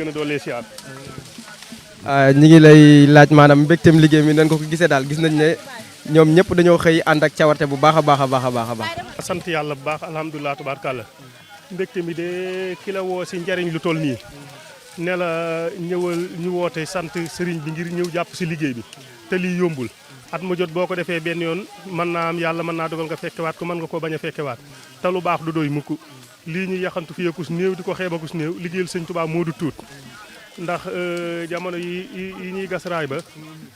gën a doolee siyaar. ñi ngi lay laaj maanaam mbégteem liggéey mi nañ ko gisee daal gis nañ ne ñoom ñëpp dañoo xëy ànd ak cawarte bu baax a baax a baax a baax a baax. sant yàlla bu baax alhamdulilah tubaarkàlla mbégte mi de ki la woo si njariñ lu toll nii ne la ñëwal ñu woote sant sëriñ bi ngir ñëw jàpp si liggéey bi te lii yombul at mu jot boo ko defee benn yoon mën naa am yàlla mën naa dogal nga fekkewaat ko mën nga koo bañ a fekkewaat te lu baax du doy mukk lii ñu yaxantu fi yekus néew di ko xeebakus néew liggéeyal sëñ Tuubaa moo du tuut ndax jamono yi ñuy gas raay ba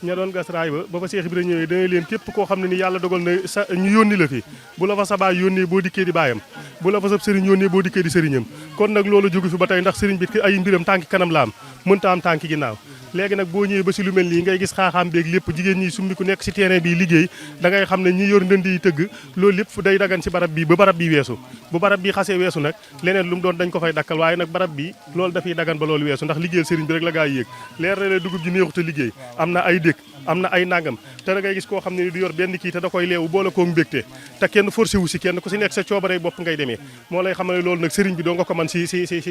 ña doon gas raay ba fa Seex Ibra ñëwee dana leen képp koo xam ne ni yàlla dogal na sa ñu yónni la fi bu la fa sa baay yónnee boo dikkee di baayam bu la fa sab sëriñ yónnee boo dikkee di sëriñam kon nag loolu jógu fi ba tey ndax sëriñ bi ay mbiram tànki kanam la am mënta am tànki ginnaaw léegi nag boo ñëwee ba si lu mel nii ngay gis xaaxaam beeg lépp jigéen ñi summi ku nekk si terrain bi liggéey da ngay xam ne ñi yor ndënd yi tëgg loolu lépp day dagan si barab bi ba barab bi weesu bu barab bi xasee weesu nag leneen lu mu doon dañ ko fay dakkal waaye nag barab bi loolu dafay dagan ba loolu weesu ndax liggéeyal sëriñ bi rek la gaa yéeg leer na leen dugub ji neexut a liggéey am na ay dëkk am na ay nangam te da ngay gis koo xam ne du yor benn kii te da koy leewu boole koo mbégte te kenn forcé wu si kenn ku si nekk sa coobare bopp ngay demee moo lay xam ne loolu nag sëriñ bi doo nga ko man si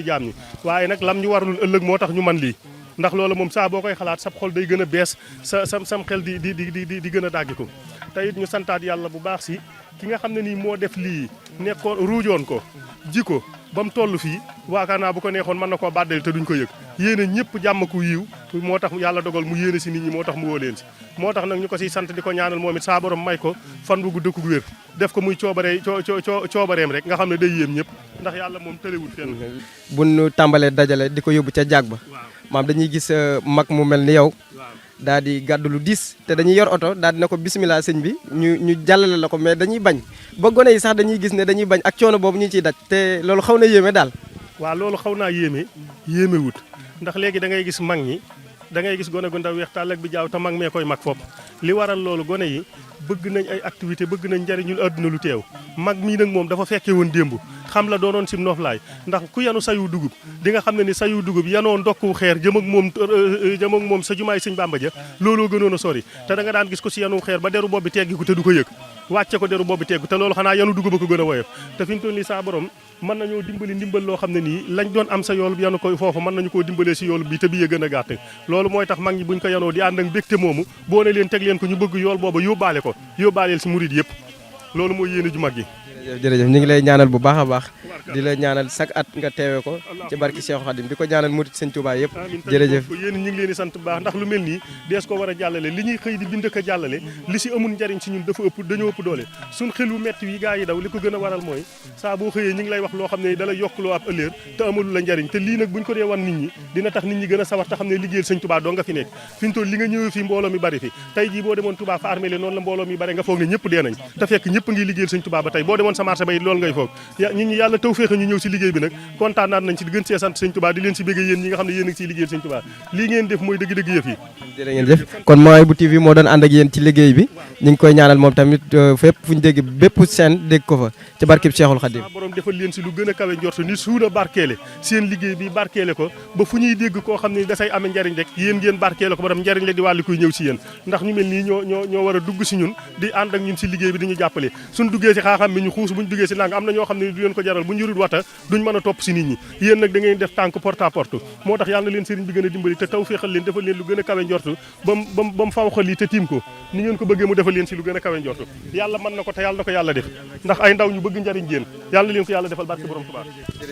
jaam ñi waaye nag lam ñu waralul ëllëg moo tax ñu man lii ndax loolu moom saa boo koy xalaat sab xol day gën a bees sam xel di gën a dàggi ko te it ñu santaat yàlla bu baax si ki nga xam ne nii moo def lii nekkoon ruujoon ko ji ko ba mu toll fii waakaar naa bu ko neexoon mën na koo bàddeel te duñ ko yëg yéene ñëpp jàmm ku yiw moo tax yàlla dogal mu yéene si nit ñi moo tax mu woo leen si moo tax nag ñu ko siy sant di ko ñaanal moom it saa borom may ko fan bu gudd ak wér def ko muy coobareem rek nga xam ne day yéem ñëpp ndax yàlla moom tëlewul fenn bu nu tàmbalee dajale di ko yóbbu ca jaag ba maam dañuy gis mag mu mel ni yow daal di gàddu lu diis te dañuy yor oto daal di na ko bisimilah sëñ bi ñu jàllale la ko mais dañuy bañ ba gone yi sax dañuy gis ne dañuy bañ ak coono boobu ñu ciy daj te loolu xaw na yéeme daal. waaw loolu xaw naa yéeme wut ndax léegi da ngay gis mag ñi da ngay gis gone gu ndaw weex tàll ak bi jaaw te mag mee koy mag fopp li waral loolu gone yi bëgg nañ ay activité bëgg nañ njariñul àdduna lu teew mag mii nag moom dafa fekkee woon démb xam la doonoon sim nooflaay ndax ku yanu sayu dugub di nga xam ne ni sayu dugub yanoo ndokku xeer jëm ak moom sa jumaay sëñ Bàmba ja looloo gënoon a sori te da nga daan gis ko si yanu xeer ba deru boobu teggi ko te du ko yëg wàcce ko deru boobu teggu te loolu xanaa yanu dugub a ko gën a woyof te fi mu toll nii saa borom mën nañoo dimbali ndimbal loo xam ne nii lañ doon am sa yoolu yanu ko foofu mën nañu koo dimbalee si yoolu bi te bi yee gën a gàtt loolu mooy tax mag ñi buñ ko yanoo di ànd ak mbégte moomu boo ne leen teg leen ko ñu bëgg yool booba yóbbaaleel si murid yëpp loolu mooy yéene ju mag gi jërëjëf ñu ngi lay ñaanal bu baax a baax di la ñaanal chaque at nga teewe ko ci barki Cheikh Khadim di ko ñaanal murid sëñ Touba yëpp jërëjëf yéen ñu ngi leen di sant bu baax ndax lu mel nii dees ko war a jàllale li ñuy xëy di bind ko jàllale li si amul njariñ si ñun dañoo ëpp doole suñ xel wu metti yi gaa yi daw li ko gën a waral mooy saa boo xëyee ñu ngi lay wax loo xam ne dala yokkuloo ab ëllëer te amalu la njariñ te lii nag buñ ko dee wan nit ñi dina tax nit ñi gën a sawar te xam ne liggéeyal sëñ Touba doo nga fi nekk fi ñu toll li nga ñëwee fii mbooloo mi bari fi tey jii boo demoon Touba fa armée le noonu la mbooloo mi bari nga foog ne ñëpp dee nañ te fekk ñëpp ngi liggéeyal sëñ Touba ba tey boo demoon sa marché ba it loolu ngay foog nit ñi yàlla taw féexe ñu ñëw si liggéey bi nag kontaan naat nañ si gën see sant sëñ Touba di leen si béggee yéen ñi nga xam ne yéen a ngi siy liggéeyal sëñ Touba lii ngeen def mooy dëgg-dëgg yëf yi jërë ngeen jëf kon Mawahibou TV moo doon ànd ak yéen ci liggéey bi ñu ngi koy ñaanal moom tamit fépp fu ñu dégg bépp seen dégg ko fa ci barkeb Cheikhul Khadim borom defal leen si lu gën a kawe njort ni suuna barkeele seen liggéey bi barkeele ko ba fu ñuy dégg koo xam ne dasay amee njariñ rek yéen ngeen barkeele ko ba dem njariñ la di wàlli kuy ñëw si yéen ndax ñu mel nii ñoo war a dugg si ñun di ànd ak ñun si liggéey bi di ñu jàppale suñ duggee si xaaxam bi ñu xuus buñ duggee si nang am na ñoo xam ne du leen ko jaral bu ñu yurut wata duñ mën a topp si nit ñi yéen nag da ngeen def tànk porte à porte moo tax yàlla na leen sëriñ bi gën a dimbali te taw féexal leen defal leen lu gën a kawe njort ba mu faw xal yi te tiim ko ni ngeen ko bëggee mu defal leen si lu gën a kawe njort yàlla mën na ko te yàlla na ko yàlla def ndax ay ndaw ñu bëgg njariñ jéen yàlla na leen ko yàlla defal barke borom Tuubaa